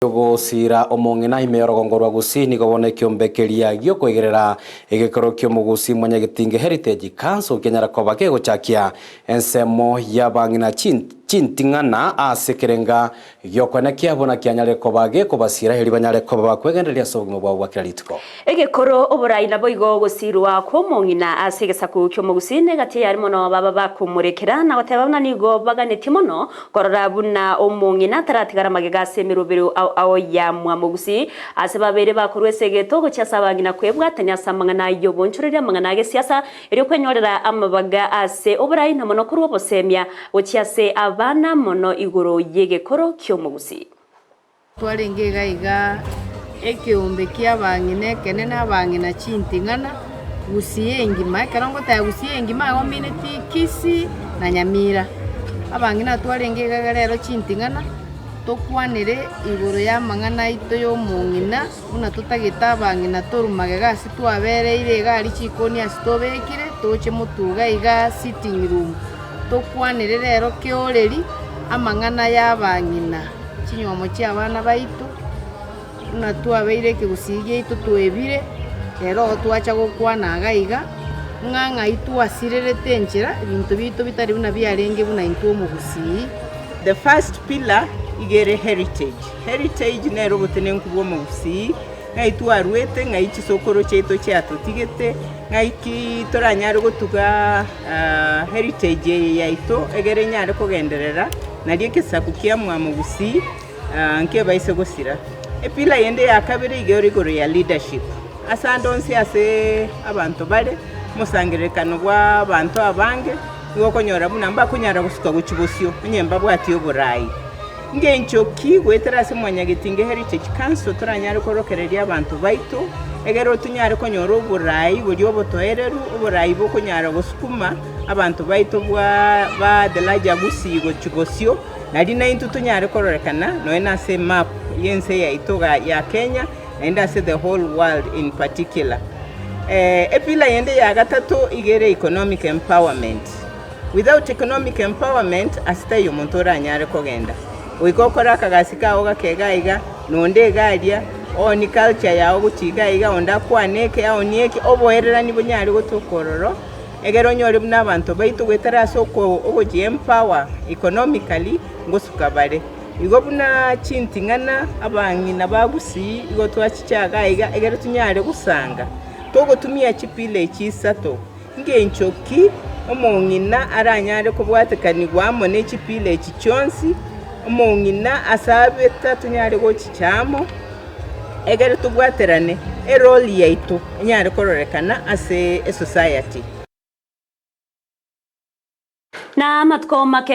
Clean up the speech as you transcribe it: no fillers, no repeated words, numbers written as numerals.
Ogosiira omong'ina ime y'orogongo rwa Gusii nigo bono ekiombe keria gi'okoigerera egekoro ki'omogusii Mwanyagetinge Heritage Council kianyara koba kegochakia ensemo y'abang'ina chinting'ana ase ekerenga gi'okoenekia buna kianyare koba gekobasiira erio banyare koba bakwegendereria ase obogima bwabo bwa kera rituko. Egekoro oborai naboigo ogosiirwa kw'omong'ina ase egesaku ki'omogusii negati eyare mono baba bakomorekera na goteba buna nigo baganetie mono Korora buna omong'ina taratigara magega ase emerobero ao ao ya mwamogusi, ase babeire bakorwa esegeto gochia ase abang'ina kwebwatania ase amang'ana y'obonchoreria amang'ana agesiasa, erio kwenyorera amabaga ase oborai na mono korwa obosemia gochia ase abana mono igoro y'egekoro ki'omogusii. Twarenge iga iga ekeombe ki'abang'ina ekenene, abang'ina chinting'ana, gusii engima. Ekero ngoteba gusii engima igo omineti Kisii na Nyamira. Abang'ina twarenge iga iga rero chinting'ana, tokwanere igoro ya amang'ana aito ya omong'ina, buna totagete abang'ina torwe magega ase twabereire iga aria chikoni ase tobekire, toche motwe iga iga sitting room, tokwanere rero keoreri amang'ana ya abang'ina. Chinywomo chi'abana baito, buna twabeire ekegusii giaito twebire, rero igo twacha gokwana iga iga, ng'a ng'ai twasirerete enchera, ebinto biaito bitari buna biarenge buna intwe omogusii. The first pillar iga ere heritage. Heritage nere obotenenku bwa omogusii, ng'ai twarwete, ng'ai chisokoro chiaito chiatotigete, ng'ai ki toranyare gotuga heritage eye yaito egere enyare kogenderera. Nario egesaku kia mwamogusii nkebaise gosira. Epillar yende ya kabere iga ere igoro ya leadership. Ase ande onsi ase abanto bare, omosangererekano bwa abanto abange, nigo okonyora buna mbakonyara gosuka gochia bosio onye mbabwati oborai. Ngencho ki goetera ase Mwanyagetinge Heritage Council toranyare korokereria abanto baito egere tonyare konyora oborai boria obotoereru, oborai bokonyara gosukuma abanto baito bwa ba the larger Gusii gochia bosio, nario naintwe tonyare kororekana nonya na ase emap y'ense yaito iga ya Kenya naende ase the whole world in particular. Epillar yende ya gatato iga ere economic empowerment. Without economic empowerment ase taiyo omonto oranyare kogenda. Goika okore akagasi kao gake iga iga, na onde iga aria, ooni culture yao gochia iga iga, onde akwane eke aonie eke, oboererani bonyare gotoka ororo, Egere onyore buna abanto baito goetera ase ogochi empower economically ngosuka bare. Igo buna chinting'ana abang'ina ba Gusii igo twachicha iga iga egere tonyare gosanga. Togotumia chipillar echi isato, ngencho ki omong'ina aranyare kobwatekanigwa amo ne chipillar echi chionsi, omong'ina ase abeta tonyare gochicha amo. Egere tobwaterane erole yaito enyare kororekana ase esociety. Na amatuko make.